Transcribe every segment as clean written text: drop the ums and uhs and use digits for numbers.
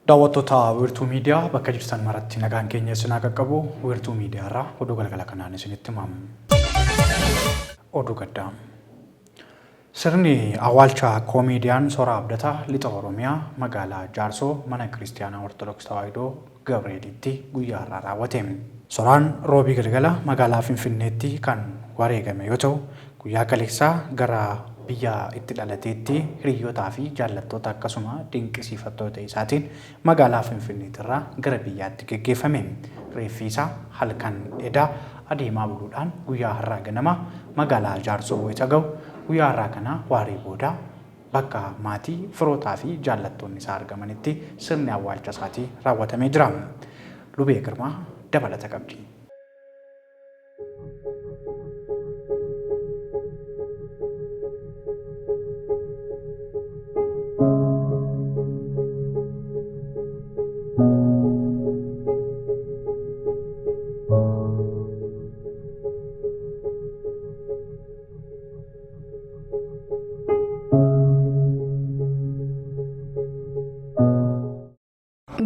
Daawwattoota Wiirtuu Miidiyaa bakka jirtan maratti nagaan keenya isin haa qaqqabu. Wiirtuu Miidiyaa irraa oduu galgala kanaan isinitti himama. Oduu gaddaa. Sirni awwaalcha Koomeediyaan Soraa Abdataa Lixa Oromiyaa magaalaa Jaarsoo mana Kiristiyaanaa Ortodoks Tawaahidoo Gabreelitti guyyaa har'aa raawwate. Soraan Roobii galgala magaalaa Finfinneetti kan wareegame yoo ta'u, guyyaa kaleessaa gara biyya itti dhalateetti hiriyyootaa fi jaallattoota akkasuma dinqisiifattoota isaatiin magaalaa Finfinneetirraa gara biyyaatti geggeeffame. Reeffi isaa halkan edaa adeemaa buluudhaan guyyaa har'aa ganama magaalaa Jaarsoo wayita gahu, guyyaa har'aa kana waaree booda bakka maatii, firootaa fi jaallattoonni isaa argamanitti sirni awwaalcha isaatii raawwatamee jira. Lubee Girmaa dabalata qabdi.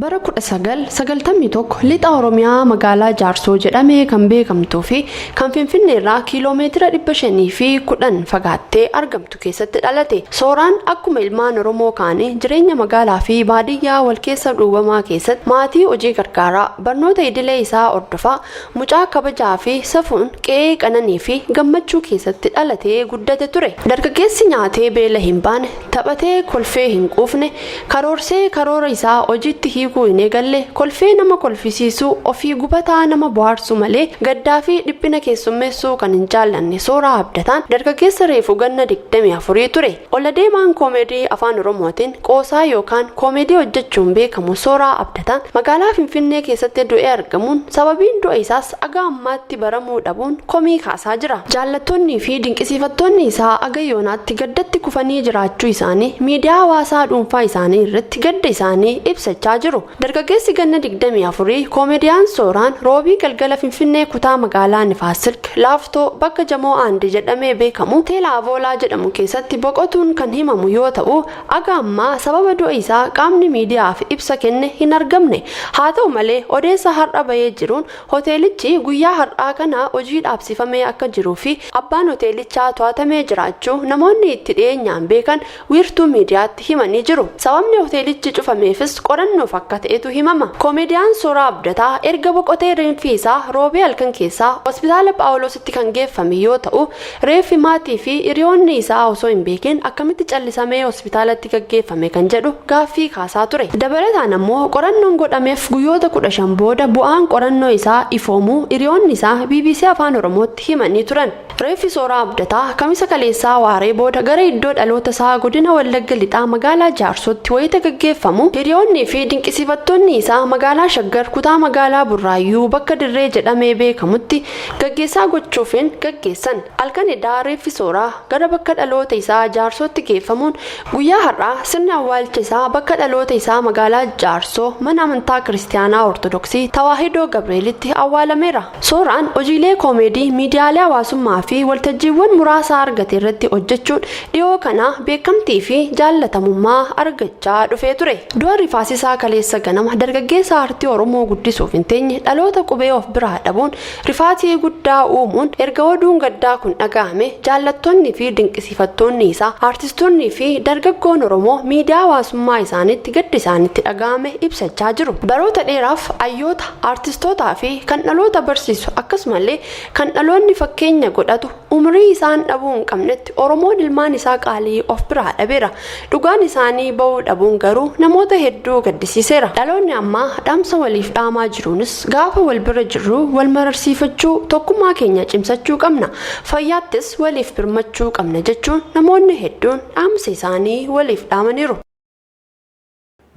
Bara 1991 lixa Oromiyaa magaalaa Jaarsoo jedhamee kan beekamtuu fi kan Finfinneerraa kiiloomeetira 510 fagaattee argamtu keessatti dhalate. Sooraan akkuma ilmaan Oromoo kaanii jireenya magaalaa fi baadiyyaa wal keessa dhuubamaa keessatti maatii hojii gargaaraa barnoota idilee isaa hordofaa mucaa kabajaa fi safuun qe'ee qananii fi gammachuu keessatti dhalatee guddate ture. Dargaggeessi nyaatee beela hin baane, taphatee kolfee hin quufne, karoorsee karoora isaa hojiitti hiikuu hin eegalle, kolfee nama kolfisiisuu, ofii gubataa nama bohaarsuu malee gaddaa fi dhiphina keessummeessuu kan hin jaallanne Sooraa Abdataan dargaggeessa reefu ganna 24 ture. Oladeemaan koomedii afaan Oromootiin qoosaa yookaan koomedii hojjechuun beekamu Sooraa Abdataan magaalaa Finfinnee keessatti du'ee argamuun sababiin du'a isaas aga ammaatti baramuu dhabuun komii kaasaa jira. Jaallattoonnii fi dinqisiifattoonni isaa aga yoonaatti gaddatti kufanii jiraachuu isaanii miidiyaa hawaasaa dhuunfaa isaanii irratti gadda isaanii ibsachaa jiru. Dargaggeessi ganna 24 koomediyaan Sooraan Roobii galgala Finfinnee kutaa magaalaa Nifaas Silk Laaftoo bakka Jamoo Aandi jedhamee beekamu Hoteela Avoolaa jedhamu keessatti boqotuun kan himamu yoo ta'u, aga ammaa sababa du'a isaa qaamni miidiyaaf ibsa kenne hin argamne. Haa ta'u malee odeessa har'a bahee jiruun Hoteelichi guyyaa har'aa kana hojii dhaabsifamee akka jiruu fi abbaan hoteelichaa to'atamee jiraachuu namoonni itti dhiyeenyaan beekan Wiirtuu Miidiyaatti himanii jiru. Sababni hoteelichi cufameefis qorannoof akka ta'etu himama. Koomediyaan Sooraa Abdataa erga boqotee reenfi isaa Roobii halkan keessaa Hospitaala Phaawuloositti kan geeffame yoo ta'u, reeffi maatii fi hiriyoonni isaa osoo hin beekin akkamitti callisamee hospitaalatti gaggeeffame kan jedhu gaaffii kaasaa ture. Dabalataan ammoo qorannoon godhameef guyyoota 15 booda bu'aan qorannoo isaa ifoomuu hiriyoonni isaa bbc Afaan Oromootti himanii turan. Reeffi Sooraa Abdataa Kamisa kaleessaa waaree booda gara iddoo dhaloota isaa godina Wallagga Lixaa magaalaa Jaarsootti wayita gaggeeffamu hiriyoonnii fi dinqisiifattoonni isaa magaalaa Shaggar kutaa magaalaa Burraayyuu bakka Dirree jedhamee beekamutti gaggeessaa gochuufiin gaggeessan. Halkan edaa reeffi Sooraa gara bakka dhaloota isaa Jaarsootti geeffamuun guyyaa har'aa sirni awwaalcha isaa bakka dhaloota isaa magaalaa Jaarsoo mana amantaa Kiristiyaanaa Ortodoksii Tawaahidoo Gabreelitti awwaalameera. Sooraan hojiilee koomeedii miidiyaalee hawaasummaa fi waltajjiiwwan muraasa argate irratti hojjechuun dhiyoo kana beekamtii fi jaallatamummaa argachaa dhufee ture. Du'a rifaasisaa kaleessa ganama dargaggeessa aartii Oromoo guddisuuf hin teenye dhaloota qubee of biraa dhabuun rifaatii guddaa uumuun erga oduun gaddaa kun dhaga'ame jaallattoonni fi dinqisiifattoonni isaa aartistoonni fi dargaggoon Oromoo miidiyaa hawaasummaa isaaniitti gadda isaanitti dhaga'ame ibsachaa jiru. Baroota dheeraaf hayyoota, aartistootaa fi kan dhaloota barsiisu akkasumallee kan dhaloonni fakkeenya godhatu umrii isaan dhabuu hin qabnetti Oromoon ilmaan isaa qaalii of biraa dhabeera. Dhugaan isaanii ba'uu dhabuun garuu namoota hedduu gaddisiiseera. Dhaloonni ammaa dhaamsa waliif dhaamaa jiruunis gaafa wal bira jirru wal mararsiifachuu, tokkummaa keenya cimsachuu qabna. Fayyaattis waliif birmachuu qabna jechuun namoonni hedduun dhaamsa isaanii waliif dhaamaniiru.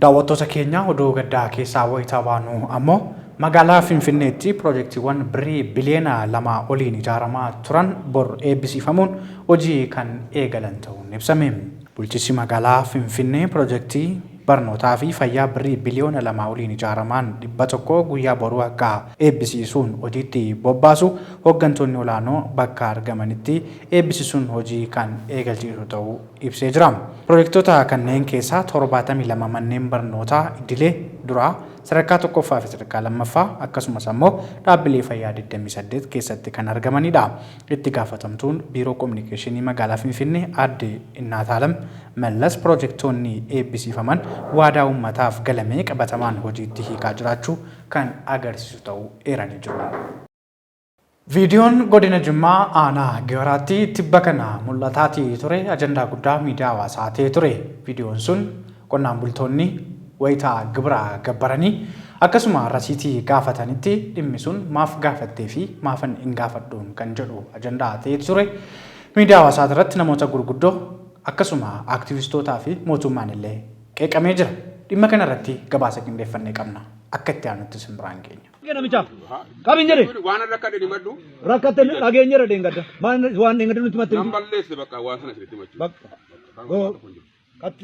Daawwattoota keenya oduu gaddaa keessaa wayita baanu ammoo magaalaa Finfinneetti piroojektiiwwan birrii biliyoona 2 oliin ijaaramaa turan bor eebbisiifamuun hojii kan eegalan ta'uun ibsame. Bulchiinsi magaalaa Finfinnee piroojektii barnootaa fi fayyaa birrii biliyoona 2 oliin ijaaramaan 100 guyyaa boruu akka eebbisiisuun hojiitti bobbaasu hooggantoonni olaanoo bakka argamanitti eebbisiisuun hojii kan eegalchiisu ta'uu ibsee jira. Pirojektoota kanneen keessaa 72 manneen barnootaa idilee duraa sadarkaa tokkoffaa fi sadarkaa lammaffaa akkasumas ammoo dhaabbilee fayyaa 28 keessatti kan argamanidha. Itti gaafatamtuun Biiroo Kominikeeshinii Magaalaa Finfinnee Aadde Innaataalam Mallas pirojektoonni eebbisiifaman waadaa uummataaf galame qabatamaan hojiitti hiikaa jiraachuu kan agarsiisu ta'uu eeranii jiru. Viidiyoon Godina Jimmaa Aanaa Gibaraatti tibba kana mul'ataatii ture ajandaa guddaa miidiyaa hawaasaa ta'ee ture. Viidiyoon sun qonnaan bultoonni wayita gibira gabbaranii akkasuma rasiitii gaafatanitti dhimmi sun maaf gaafattee fi maafan hin gaafadhuun kan jedhu ajandaa ta'ee ture. Miidiyaa hawaasaa irratti namoota gurguddoo akkasuma aktiivistootaa fi mootummaan illee qeeqamee jira. Dhimma kana irratti gabaasa qindeeffannee qabna. Akka itti aanutti isin biraan geenya. Namicha qabin jedhe. Waan rakkadhe himadhu. Rakkatte dhageenyeera dheengadda. Maal waan dheengadda nutti himatte? Nan balleesse bakka waan sana isinitti himachuu. Bakka. Goo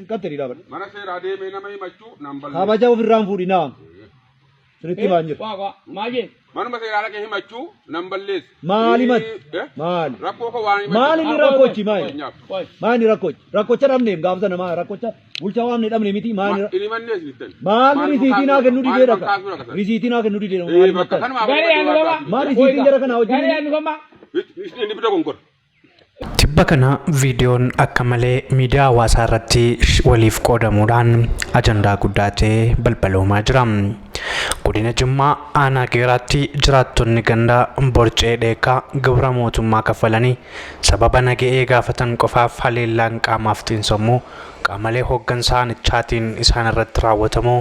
qatte dhiidhaa. Mana seeraa deemee nama himachuu nan balleesse. Kabaja ofirraan fuudhinaa. Sinitti himaa hin jiru. Manuma seeraa dhaqee himachuu nan balleesse. Maali himatti? Maali? Rakkoo koo waan himachuu. Maali inni rakkoochi maali? Maali inni rakkoochi? Rakkocha dhabneem gaafa sana maali rakkocha bulchaa waamne dhabne miti maali? Inni himannee isinitti. Maali risiitii naa kennu didee dhaka? Risiitii naa kennu didee maali Bakka himattan? kanuma. Maali risiitiin jara kanaa wajjin? Inni bita gonkora. Tibba kana viidiyoon akka malee miidiyaa hawaasaa irratti waliif qoodamuudhaan ajandaa guddaa ta'ee balbaloomaa jira. Godina Jimmaa Aanaa Geeraatti jiraattonni ganda Borcee Dheekaa gibira mootummaa kaffalanii sababa naga'ee gaafatan qofaaf haleellaan qaamaaf xiinsammuu qaamolee hooggansa aanichaatiin isaan irratti raawwatamu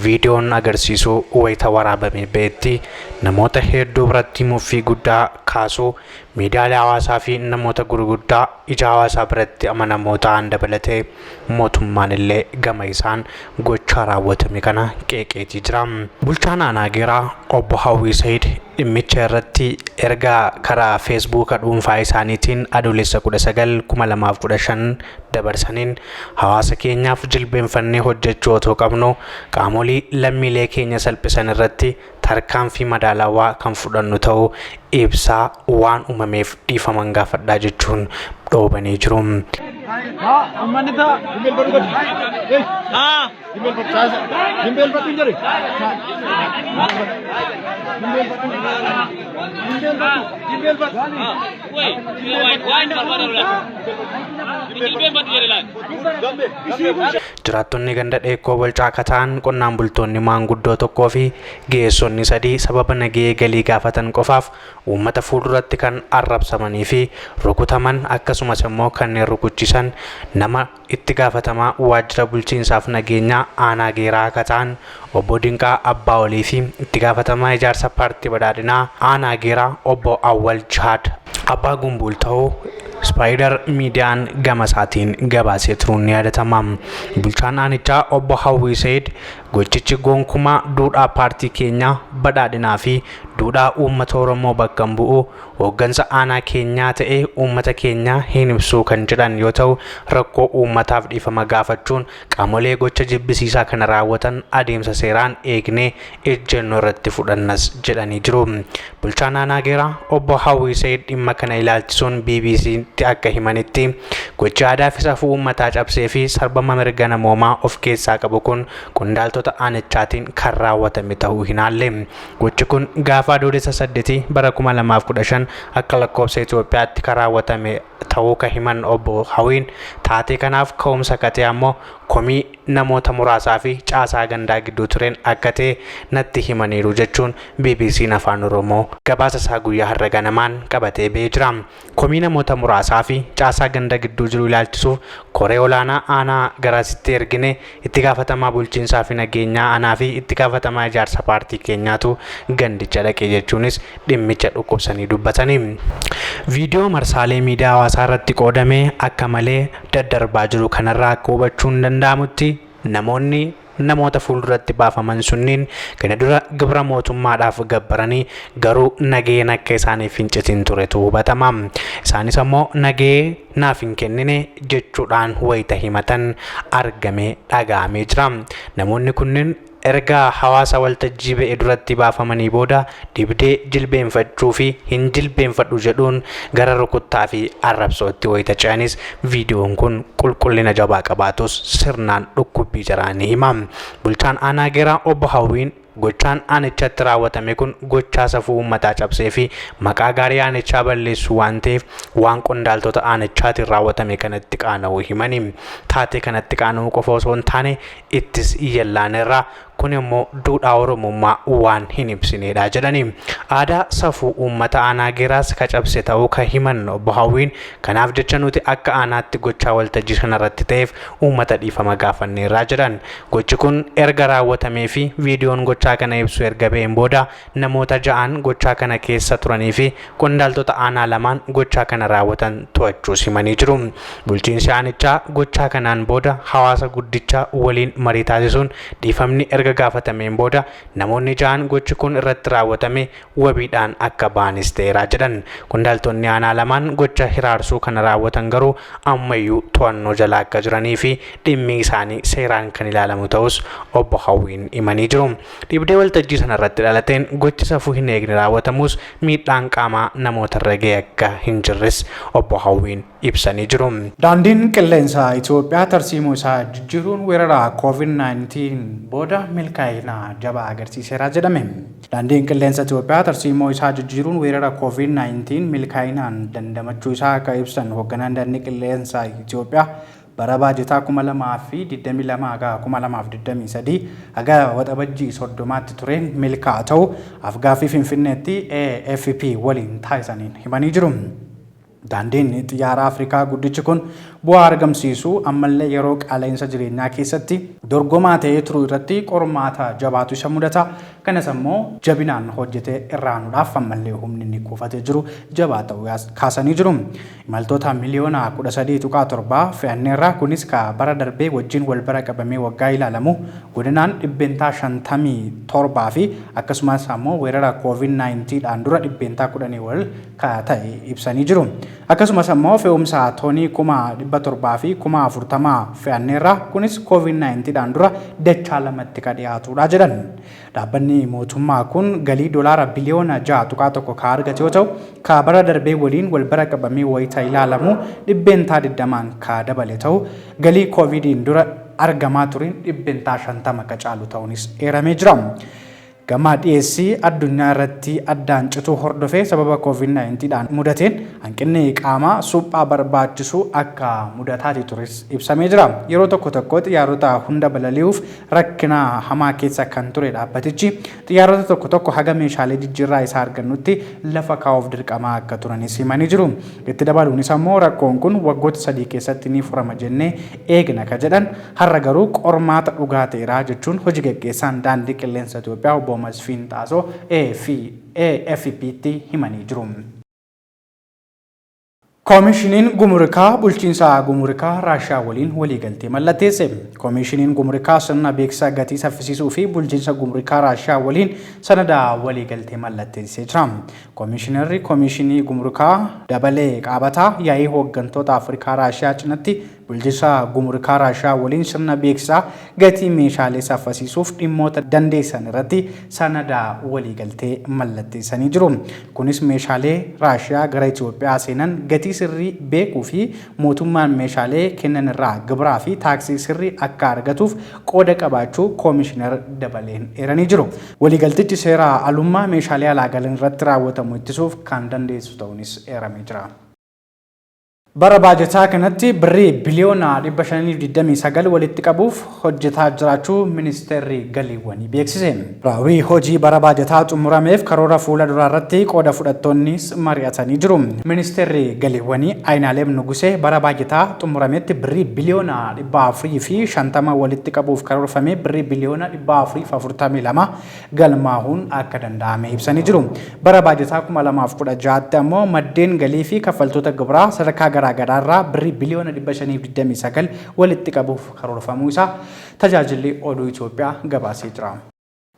viidiyoon agarsiisu wayita waraabame ba'etti namoota hedduu biratti muffii guddaa kaasuu miidiyaalee hawaasaa fi namoota gurguddaa ija hawaasaa biratti amanamoo ta'an dabalatee mootummaan illee gama isaan gochaa raawwatame kana qeeqeetii jira. Bulchaan Aanaa Geeraa Obbo Hawwii Sayid dhimmicha irratti ergaa karaa Feesbuuka dhuunfaa isaaniitiin Adoolessa 19 2015 dabarsaniin hawaasa keenyaaf jilbeenfannee hojjechuu otoo qabnu qaamolee lammiilee keenya salphisan irratti tarkaanfii madaalawaa kan fudhannu ta'uu ibsaa waan uumameef dhiifaman gaafadhaa jechuun dhoobanii jiru. Uummanni ta'a. Jilbeenfadhu gadi. Jilbeenfadhu hin jedhe. Jiraattonni ganda dheekoo Bolcaa akka ta'an qonnaan bultoonni maanguddoo tokkoo fi ga'eessonni sadii sababa nagahee galii gaafatan qofaaf uummata fuulduratti kan arrabsamanii fi rukutaman akkasumas immoo kanneen rukuchisan nama itti gaafatamaa waajjira bulchiinsaaf nageenyaa Aanaa Geeraa akka ta'an Obbo Dinqaa Abbaa Olii fi itti gaafatamaa ijaarsa paartii badhaadhinaa Aanaa Geeraa Obbo Awwal Jihaad Abbaa Gumbuul ta'uu Spaayider miidiyaan gama isaatiin gabaasee turuun ni yaadatama. Bulchaan aanichaa Obbo Hawwii Sayid gochichi gonkumaa duudhaa paartii keenyaa badhaadhinaa fi duudhaa uummata Oromoo bakka hin bu'u hooggansa aanaa keenyaa ta'ee uummata keenyaa hin ibsuu kan jedhan yoo ta'u rakkoo uummataaf dhiifama gaafachuun qaamolee gocha jibbisiisaa kana raawwatan adeemsa seeraan eegnee ejjennoo irratti fudhannas jedhanii jiru. Bulchaan Aanaa Geeraa Obbo Hawwii Sayid dhimma kana ilaalchisuun BBCtti akka himanitti gochi aadaa fi safuu uummataa cabsee fi sarbama mirga namoomaa of keessaa qabu kun qondaaltota aanichaatiin kan raawwatame ta'uu hin haalle. Gochi kun gaafa Adoolessa 8 bara 2015 akka lakkoofsa Itoophiyaatti kan raawwatame ta'uu kan himan Obbo Hawwiin taatee kanaaf ka'umsa akka ta'e ammoo komii namoota muraasaa fi caasaa gandaa gidduu tureen akka ta'e natti himaniiru jechuun BBC'n Afaan Oromoo gabaasa isaa guyyaa har'a ganamaan qabatee ba'ee jira. Komii namoota muraasaa fi caasaa ganda gidduu jiru ilaalchisuuf koree olaanaa aanaa garasitti ergine itti gaafatamaa bulchiinsaa fi nageenyaa aanaa fi itti gaafatamaa ijaarsa paartii keenyaatu gandicha dhaqe jechuunis dhimmicha dhukkubsanii dubbatanii. Viidiyoo marsaalee miidiyaa hawaasaa irratti qoodamee akka malee daddarbaa jiru kanarraa akka hubachuun danda'amutti namoonni Namoota fuulduratti baafaman sunniin kana dura gibira mootummaadhaaf gabbaranii garuu nageen akka isaaniif hin citin turetu hubatama. Isaanis ammoo nagee naaf hin kennine jechuudhaan wayita himatan argamee dhaga'amee jira. Namoonni kunneen erga hawaasa waltajjii ba'e duratti baafamanii booda dhibdee jilbeenfachuu fi hin jilbeenfadhu jedhuun gara rukuttaa fi arrabsootti wayita ce'anis viidiyoon kun qulqullina jabaa qabaatus sirnaan dhukkubbii jaraa ni hima. Bulchaan aanaa Geeraa obbo Hawwiin gochaan aanichatti raawwatame kun gochaa safuu uummataa cabsee fi maqaa gaarii aanichaa balleessu waan ta'eef waan qondaaltota aanichaatiin raawwatame kanatti qaana'uu himani. Taatee kanatti qaana'uu qofa osoo hin taane ittis yellaanirra, kun immoo duudhaa Oromummaa waan hin ibsinedha jedhani. Aadaa safuu uummata aanaa Geeraas ka cabse ta'uu ka himan obbo Hawwiin, kanaaf jecha nuti akka aanaatti gochaa waltajjii sanarratti ta'eef uummata dhiifama gaafanneerraa jedhan. Gochi kun erga raawwatamee fi viidiyoon gochaa kana ibsu erga ba'een booda namoota 6n gochaa kana keessa turanii fi qondaaltota aanaa 2n gochaa kana raawwatan to'achuus himanii jiru. Bulchiinsi aanichaa gochaa kanaan booda hawaasa guddicha waliin marii taasisuun dhiifamni erga gaafatameen booda namoonni 6n gochi kun irratti raawwatame wabiidhaan akka ba'anis ta'eera jedhan. Qondaaltonni aanaa 2n gocha hiraarsuu kana raawwatan garuu ammayyuu to'annoo jala akka jiranii fi dhimmi isaanii seeraan kan ilaalamu ta'us obbo Hawwiin himanii jiru. Dhibdee waltajjii sanarratti dhalateen gochi safuu hin eegne raawwatamus miidhaan qaamaa namootarra ga'e akka hin jirres obbo Hawwiin ibsanii jiru. Daandiin Qilleensaa Itoophiyaa tarsiimoo isaa jijjiiruun weerara Covid-19 booda milkaa'ina jabaa agarsiiseera jedhame. Daandiin Qilleensa Itoophiyaa tarsiimoo isaa jijjiiruun weerara Covid-19 milkaa'inaan dandamachuu isaa akka ibsan hoogganaan Daandii Qilleensaa Itoophiyaa, bara baajetaa 2022 haga 2023 haga Waxabajjii 30tti tureen milkaa'aa ta'uu afgaaffii Finfinneetti AFP waliin taasisaniin himanii jiru. Daandiin xiyyaara Afrikaa guddichi kun bu'aa argamsiisu ammallee yeroo qaala'insa jireenyaa keessatti dorgomaa ta'ee turuu irratti qormaata jabaatu isa mudata. Kanas ammoo jabinaan hojjetee irra aanuudhaaf ammallee humni inni kuufatee jiru jabaa ta'uu kaasanii jiru. Imaltoota miliyoona 13.7 fe'anneerra, kunis ka bara darbee wajjin wal bira qabamee waggaa ilaalamu godinaan %57 fi akkasumas ammoo weerara Covid-19 dhaan dura %10 ol ka ta'e ibsanii jiru. Akkasumas ammoo fe'umsa toonii 700,000 fi 40,000 fe'anneerra, kunis Covid-19 dhaan dura dachaa lamatti ka dhiyaatudha jedhan. Dhaabbanni mootummaa kun galii doolaara biliyoona 6.1 ka argate yoo ta'u, ka bara darbee waliin wal bira qabamee wayita ilaalamu %20n ka dabale ta'u, galii Covidiin dura argamaa tureen %50 ka caalu ta'uunis eeramee jira. Gama dhiyeessii addunyaa irratti addaan cituu hordofee sababa Covid-19 dhaan mudateen hanqinni qaama suphaa barbaachisu akka mudataati tures ibsamee jira. Yeroo tokko tokko xiyyaarota hunda balali'uuf rakkina hamaa keessa kan ture dhaabbatichi, xiyyaarota tokko tokko haga meeshaalee jijjiirraa isaa argannutti lafa kaa'uuf dirqamaa akka turanis himanii jiru. Itti dabaluunis ammoo rakkoon kun waggoota 3 keessatti ni furama jennee eegna ka jedhan, har'a garuu qormaata dhugaa ta'eera jechuun hoji gaggeessaan Daandii Qilleensa Itoophiyaa obbo Masfiin Xaasoo AFPtti himanii jiru. Koomishiniin Gumurikaa bulchiinsa Gumurikaa Raashiyaa waliin waliigaltee mallatteesse. Koomishiniin Gumurikaa sirna beeksisa gatii saffisiisuu fi bulchiinsa Gumurikaa Raashiyaa waliin sanada waliigaltee mallatteessee jira. Koomishinarri Koomishinii Gumurikaa Dabalee Qaabataa yaa'ii hooggantoota Afrikaa Raashiyaa cinatti bulchiinsa Gumurikaa Raashiyaa waliin sirna beeksisaa gatii meeshaalee saffasiisuuf dhimmoota dandeessisan irratti sanada waliigaltee mallatteessanii jiru. Kunis meeshaalee Raashiyaa gara Itoophiyaa seenan gatii sirrii beekuu fi mootummaan meeshaalee kennan irraa gibiraa fi taaksii sirrii akka argatuuf qooda qabaachuu Koomishinar Dabaleen eeranii jiru. Waliigaltichi seera alummaa meeshaalee alaa galan irratti raawwatamu ittisuuf kan dandeessisu ta'uunis eeramee jira. Bara baajataa kanatti birrii biliyoona 529 walitti qabuuf hojjetaa jiraachuu Ministeerri Galiiwwanii beeksise. Raawwii hojii bara baajataa xumurameef karoora fuula duraarratti qooda fudhattoonnis mari'atanii jiru. Ministeerri Galiiwwanii Ayinaaleem Nugusee bara baajataa xumurametti birrii biliyoona 450 walitti qabuuf karoorfamee birrii biliyoona 442 galmaahuun akka danda'ame ibsanii jiru. Bara baajataa 2016tti ammoo maddeen galii fi kaffaltoota gibiraa sadarkaa garaagaraa irraa birrii biliyoona 529 walitti qabuuf karoorfamuu isaa tajaajilli oduu Itoophiyaa gabaasee jira.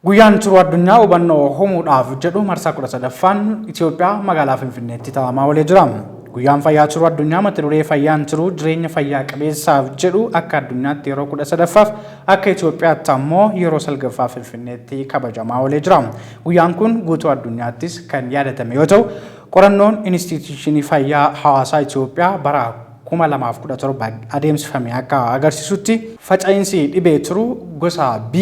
Guyyaan Tiruu Addunyaa hubannoo uumuudhaaf jedhu marsaa 13ffaan Itoophiyaa magaalaa Finfinneetti taa'amaa oolee jira. Guyyaan Fayyaa Tiruu Addunyaa mata duree Fayyaan Tiruu jireenya fayyaa qabeessaaf jedhu akka addunyaatti yeroo 13ffaaf akka Itoophiyaatti ammoo yeroo 9ffaaf Finfinneetti kabajamaa oolee jira. Guyyaan kun guutuu addunyaattis kan yaadatame yoo ta'u, qorannoon Inistiitiyuushinii Fayyaa Hawaasaa Itoophiyaa bara 2017 adeemsifame akka agarsiisutti faca'insi dhibee tiruu gosa B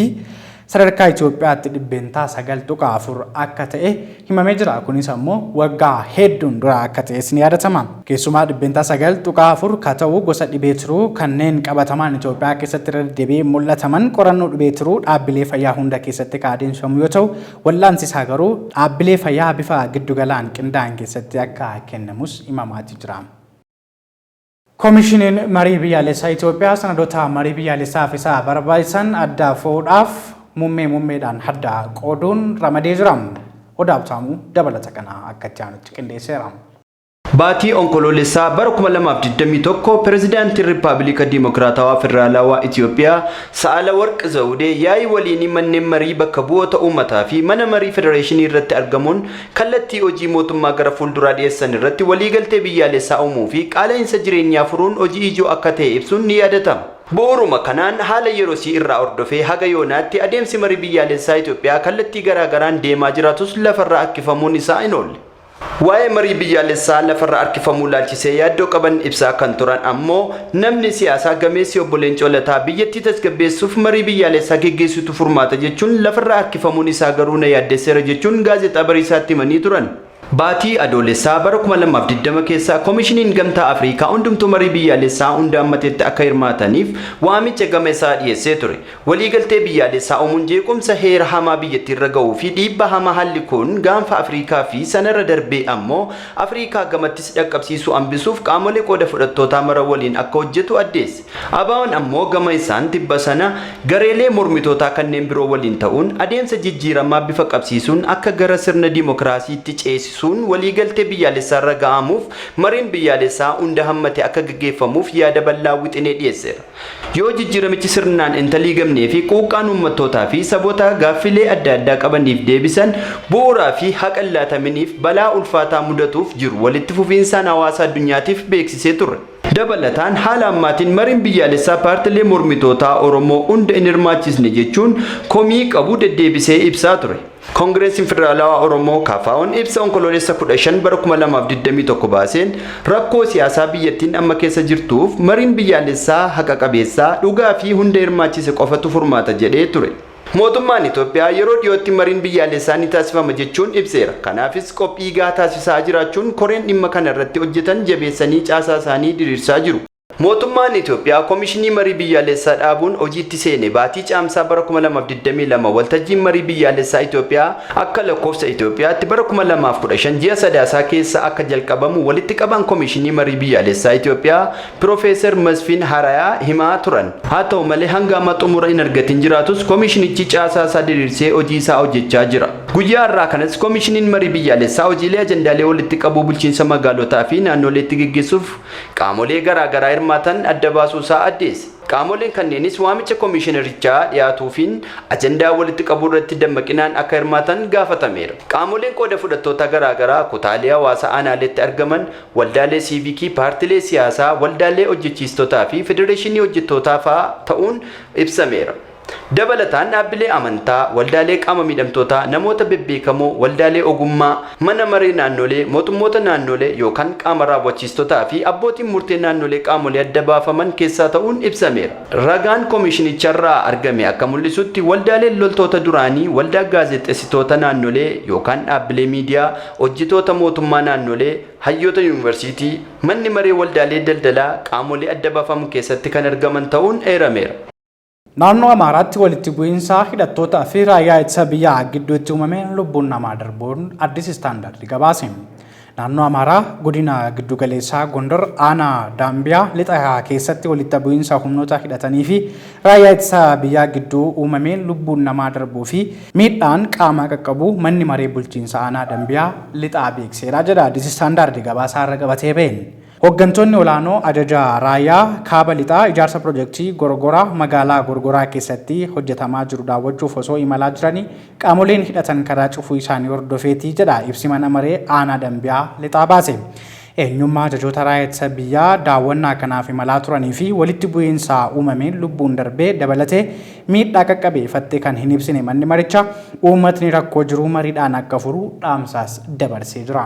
sadarkaa Itoophiyaatti 9.4% akka ta'e himamee jira. Kunis ammoo waggaa hedduun dura akka ta'es ni yaadatama. Keessumaa 9.4% ka ta'u gosa dhibee tiruu kanneen qabatamaan Itoophiyaa keessatti irra deddeebi'ee mul'ataman qorannoo dhibee tiruu dhaabbilee fayyaa hunda keessatti ka adeemsifamu yoo ta'u, wal'aansi isaa garuu dhaabbilee fayyaa bifa giddugalaan qindaa'an keessatti akka kennamus himamaati jira. Komishiniin Marii Biyyaalessaa Itoophiyaa sanadoota marii biyyaalessaaf isa barbaachisan adda fo'uudhaaf muummee muummeedhaan adda qooduun ramadee jira. Odaa Habtaamuu dabalata kana akka itti aanutti qindeesseera. Baatii Onkoloolessaa bara 2021 Pirezidaantiin Riippaabilika Dimokiraatawaa Federaalawaa Itiyoophiyaa Sa'aalawarq Zawudee yaa'ii waliinii manneen marii bakka bu'oota uummataa fi mana marii federeeshinii irratti argamuun kallattii hojii mootummaa gara fuulduraa dhiyeessan irratti waliigaltee biyyaalessaa uumuu fi qaala'insa jireenyaa furuun hojii ijoo akka ta'e ibsuun ni yaadatama. Bu'uuruma kanaan haala yerosii irraa hordofee haga yoonaatti adeemsi marii biyyaalessaa Itoophiyaa kallattii garaagaraan deemaa jiraatus lafarra harkifamuun isaa hin oolle. Waa'ee marii biyyaalessaa lafarra harkifamuu laalchisee yaaddoo qaban ibsaa kan turan ammoo namni siyaasaa gameessi obbo Leencoo Lataa biyyattii tasgabbeessuuf marii biyyaalessaa geggeessuutu furmaata jechuun lafarra harkifamuun isaa garuu na yaaddesseera jechuun Gaazexaa Bariisaatti himanii turan. Baatii Adoolessaa bara 2020 keessa Komishiniin Gamtaa Afriikaa hundumtuu marii biyyaalessaa hunda hammatetti akka hirmaataniif waamicha gama isaa dhiyeessee ture. Waliigaltee biyyaalessaa uumuun jeequmsa heera hamaa biyyattiirra ga'uu fi dhiibbaa hamaa haalli kun gaanfa Afriikaa fi sanarra darbee ammoo Afriikaa gamattis dhaqqabsiisu hambisuuf qaamolee qooda fudhattootaa mara waliin akka hojjetu addeesse. ABOn ammoo gama isaan tibba sana gareelee mormitootaa kanneen biroo waliin ta'uun adeemsa jijjiiramaa bifa qabsiisuun akka gara sirna dimokiraasiitti ceesisuun waliigaltee biyyaalessaarra ga'amuuf mariin biyyaalessaa hunda hammate akka gaggeeffamuuf yaada bal'aa wixinee dhiyeesseera. Yoo jijjiiramichi sirnaan hin taliigamnee fi quuqqaan uummattootaa fi saboota gaaffilee adda addaa qabaniif deebisan bu'uuraa fi haqa hin laataminiif balaa ulfaataa mudatuuf jiru walitti fufiinsaan hawaasa addunyaatiif beeksisee turre. Dabalataan haala ammaatiin mariin biyyaalessaa paartilee mormitootaa Oromoo hunda hin hirmaachisne jechuun komii qabu deddeebisee ibsaa ture. Koongireesiin Federaalawaa Oromoo KFO'n ibsa Onkoloolessa 15 bara 2021 baaseen rakkoo siyaasaa biyyattiin amma keessa jirtuuf mariin biyyaalessaa haqa qabeessaa, dhugaa fi hunda hirmaachise qofatu furmaata jedhee ture. Mootummaan Itoophiyaa yeroo dhiyootti mariin biyyaalessaa ni taasifama jechuun ibseera. Kanaafis qophii gahaa taasisaa jiraachuun koreen dhimma kana irratti hojjetan jabeessanii caasaa isaanii diriirsaa jiru. Mootummaan Itoophiyaa Komishinii Marii Biyyaalessaa dhaabuun hojiitti seene baatii Caamsaa bara 2022 waltajjiin marii biyyaalessaa Itoophiyaa akka lakkoofsa Itoophiyaatti bara 2015 ji'a Sadaasaa keessa akka jalqabamu walitti qabaan Komishinii Marii Biyyaalessaa Itoophiyaa Piroofeesar Masfiin Harayaa himaa turan. Haa ta'u malee hanga ammaa xumura hin argatin jiraatus komishinichi caasaa isaa diriirsee hojii isaa hojjechaa jira. Guyyaa har'aa kanas Komishiniin Marii Biyyaalessaa hojiilee ajandaalee walitti qabuu bulchiinsa magaalotaa fi naannoleetti geggeessuuf qaamolee garaa garaa hirmaatan adda baasuu isaa addeesse. Qaamoleen kanneenis waamicha komishinarichaa dhiyaatuufiin ajandaa walitti qabuu irratti dammaqinaan akka hirmaatan gaafatameera. Qaamoleen qooda fudhattoota garaa garaa kutaalee hawaasaa aanaaleetti argaman, waldaalee siivikii, paartilee siyaasaa, waldaalee hojjechiistotaa fi federeeshinii hojjettootaa fa'aa ta'uun ibsameera. Dabalataan dhaabbilee amantaa, waldaalee qaama miidhamtootaa, namoota bebbeekamoo, waldaalee ogummaa, mana maree naannolee, mootummoota naannolee yookaan qaama raawwachiistotaa fi abbootiin murtee naannolee qaamolee adda baafaman keessaa ta'uun ibsameera. Ragaan komishinicharraa argame akka mul'isutti waldaaleen loltoota duraanii, waldaa gaazexessitoota naannolee yookaan dhaabbilee miidiyaa, hojjetoota mootummaa naannolee, hayyoota yuunivarsiitii, manni maree waldaalee daldalaa qaamolee adda baafaman keessatti kan argaman ta'uun eerameera. Naannoo Amaaraatti walitti bu'iinsa hidhattootaa fi raayyaa ittisa biyyaa gidduutti uumameen lubbuun namaa darbuun Addis Standard gabaase. Naannoo Amaaraa godina giddugaleessaa Gondor aanaa Daambiyaa lixa keessatti walitti bu'iinsa humnoota hidhatanii fi raayyaa ittisa biyyaa gidduu uumameen lubbuun namaa darbuu fi miidhaan qaamaa qaqqabuu manni maree bulchiinsa aanaa Dambiyaa lixaa beekseera jedha Addis Standard gabaasaa irra qabatee ba'een. Hooggantoonni olaanoo ajaja raayyaa kaaba lixaa ijaarsa pirojektii Gorgoraa magaalaa Gorgoraa keessatti hojjetamaa jiru daawwachuuf osoo imalaa jiranii qaamoleen hidhatan karaa cufuu isaanii hordofeeti jedha ibsi mana maree aanaa Dambiyaa lixaa baase. Eenyummaa ajajoota raayyaa ittisa biyyaa daawwannaa kanaaf imalaa turanii fi walitti bu'iinsa uumameen lubbuun darbee dabalatee miidhaa qaqqabe ifatti kan hin ibsine manni marichaa, uummatni rakkoo jiru mariidhaan akka furu dhaamsaas dabarsee jira.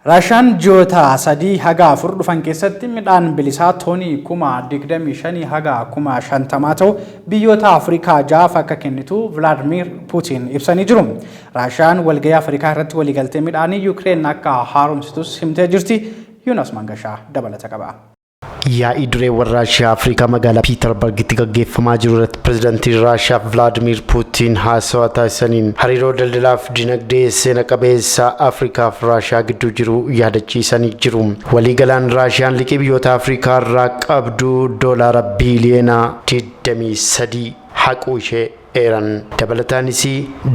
Raashaan ji'oota 3 haga 4 dhufan keessatti midhaan bilisaa toonii 25,000 haga 50,000 ta'u biyyoota Afrikaa ja'aaf akka kennitu Vilaadmiir Puutiin ibsanii jiru. Raashiyaan walgahii Afrikaa irratti waliigaltee midhaanii Yukireen akka haaromsitus himtee jirti. Yoonaas Mangashaa dabalata qaba. Yaa'ii dureewwan Raashiyaa Afrikaa magaalaa Piitarbargitti gaggeeffamaa jiru irratti pirezidantiin Raashiyaa Vilaadimiir Puutiin haasawaa taasisaniin hariiroo daldalaaf dinagdee seena qabeessa Afrikaa fi Raashiyaa gidduu jiru yaadachiisanii jiru. Waliigalaan Raashiyaan liqii biyyoota Afrikaa irraa qabdu doolaara biiliyoona 23 haquu ishee eeran. Dabalataanis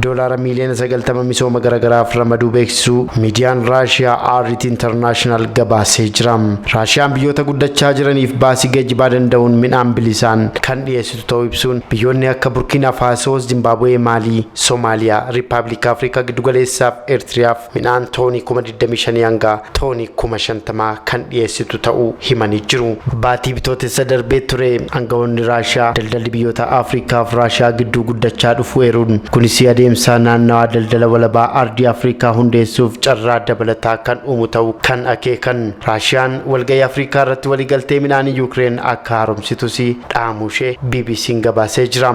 doolaara miiliyoona 90 misooma garagaraaf ramaduu beeksisuu miidiyaan Raashiyaa RT International gabaasee jira. Raashiyaan biyyoota guddachaa jiraniif baasii geejjibaa danda'uun midhaan bilisaan kan dhiyeessitu ta'uu ibsuun biyyoonni akka Burkiinaa Faasoo, Zimbaabuwee, Maalii, Soomaaliyaa, Riippaabilika Afrikaa Giddugaleessaaf Eertiriyaaf midhaan toonii 25,000 hanga toonii 50,000 kan dhiyeessitu ta'uu himanii jiru. Baatii Bitootessa darbee ture aangawoonni Raashiyaa daldalli biyyoota Afrikaa fi Raashiyaa gidduu guddachaa dhufuu eeruun kunis adeemsa naannawaa daldala walabaa ardii Afrikaa hundeessuuf carraa dabalataa kan uumu ta'uu kan akeekan. Raashiyaan walgahii Afrikaa irratti waliigaltee midhaanii Yuukireen akka haaromsitus dhaamuu ishee BBC'n gabaasee jira.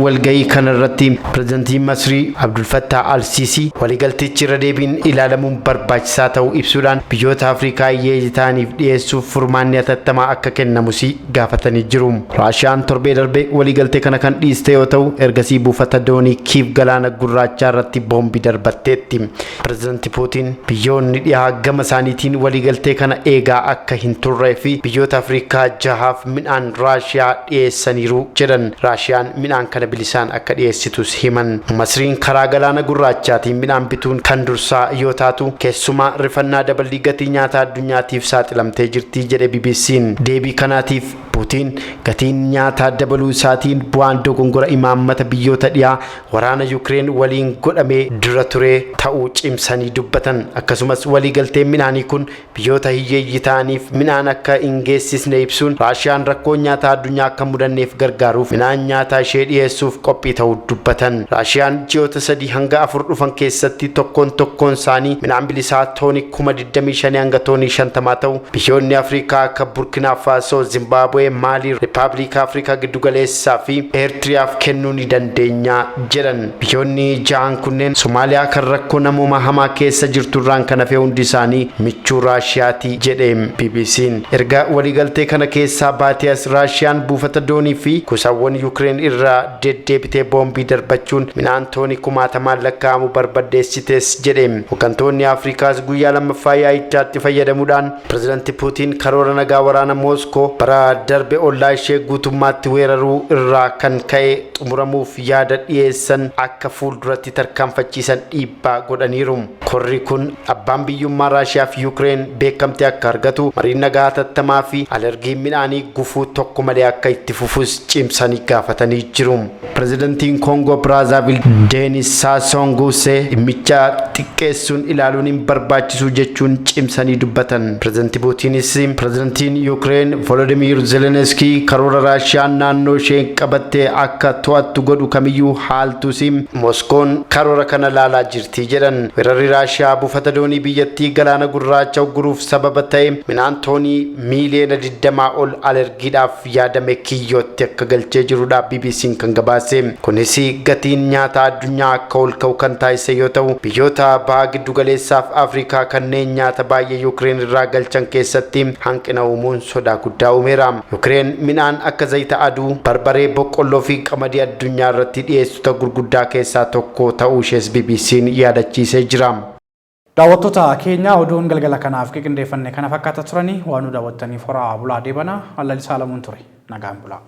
Walgahii kana irratti pirezidantiin Masrii Abdul Fattah Al-Sisi waliigaltichi irra deebiin ilaalamuun barbaachisaa ta'uu ibsuudhaan biyyoota Afrikaa hiyyeeyyii ta'aniif dhiyeessuuf furmaanni hatattamaa akka kennamus gaafatanii jiru. Raashiyaan torbee darbe waliigaltee kana kan dhiiste yoo ta'u ergasii buufata doonii Kiiv galaana gurraachaa irratti boombii darbatteetti. Pirezidanti Puutiin biyyoonni dhihaa gama isaaniitiin waliigaltee kana eegaa akka hin turree fi biyyoota Afrikaa jahaaf midhaan Raashiyaa dhiyeessaniiru jedhan. Raashiyaan midhaan kana bilisaan akka dhiyeessitus himan. Masriin karaa galaana gurraachaatiin midhaan bituun kan dursaa yoo taatu, keessumaa rifannaa daballii gatii nyaataa addunyaatiif saaxilamtee jirti jedhe BBC'n. Deebii kanaatiif Puutiin gatiin nyaataa dabaluu isaatiin bu'aan dogongora imaammata biyyoota dhihaa waraana Yukireen waliin godhamee dura ture ta'uu cimsanii dubbatan. Akkasumas waliigalteen midhaanii kun biyyoota hiyyeeyyii ta'aniif midhaan akka hin geessisne ibsuun Raashiyaan rakkoon nyaataa addunyaa akka hin mudanneef gargaaruuf midhaan nyaataa ishee dhiyeessuuf qophii ta'uu dubbatan. Raashiyaan ji'oota 3 hanga 4 dhufan keessatti tokkoon tokkoon isaanii midhaan bilisaa toonii 25,000 hanga toonii 50 ta'u biyyoonni Afrikaa akka Burkinaa Faasoo, Zimbaabuwee, Maalii, Riippaabilika Afrikaa Giddugaleessaa fi Eertiriyaaf kennuu ni dandeenya jedhan. Biyyoonni ja'an kunneen Somaaliyaa kan rakkoo namoomaa hamaa keessa jirturraan kan hafe hundi isaanii michuu Raashiyaati jedhe BBC'n. Erga waliigaltee kana keessaa baatee as Raashiyaan buufata doonii fi kuusaawwan Yukireen irra deddeebitee boombii darbachuun midhaan toonii kumaatamaan lakkaa'amu barbaddeessites jedhe. Hoggantoonni Afrikaas guyyaa lammaffaa yaa'ichaatti fayyadamuudhaan Pirezidanti Puutiin karoora nagaa waraana Mooskoo bara darbe ollaa ishee guutummaatti weeraruu irraa kan ka'e xumuramuuf yaada dhiyeessan akka fuulduratti tarkaanfachiisan dhiibbaa godhaniiru. Korri kun abbaan biyyummaa Raashiyaa fi Yukireen beekamtii akka argatu, mariin nagaa hatattamaa fi alergiin midhaanii gufuu tokko malee akka itti fufus cimsanii gaafatanii jiru. Pirezidantiin Koongoo Biraazaavil Deenis Saasoo Nguusee dhimmicha xiqqeessuun ilaaluun hin barbaachisu jechuun cimsanii dubbatan. Pirezidanti Puutiinis pirezidantiin Yukireen Volodimiir Zelenskii karoora Raashiyaan naannoo isheen qabatte akka to'attu godhu kamiyyuu haaltus Moskoon karoora kana laalaa jirti jedhan. Weerarri Raashiyaa buufata doonii biyyattii galaana gurraacha ugguruuf sababa ta'e midhaan toonii miiliyoona 20 ol alergiidhaaf yaadame kiyyootti akka galchee jirudha BBC'n kan gabaase. Kunis gatiin nyaataa addunyaa akka ol ka'u kan taasise yoo ta'u, biyyoota baha giddugaleessaaf Afrikaa kanneen nyaata baay'ee Yukireen irraa galchan keessatti hanqina uumuun sodaa guddaa uumeera. Yukireen midhaan akka zayita aduu, barbaree, boqqolloo fi qamadii addunyaa irratti dhiyeessitoota gurguddaa keessaa tokko ta'uu ishees BBC'n yaadachiisee jira. Daawwattoota keenya oduun galgala kanaaf qiqindeeffanne kana fakkaata turani waan nu daawwattaniif horaa bulaa deebana. An Lalisaa Alamuun ture. Nagaan bulaa.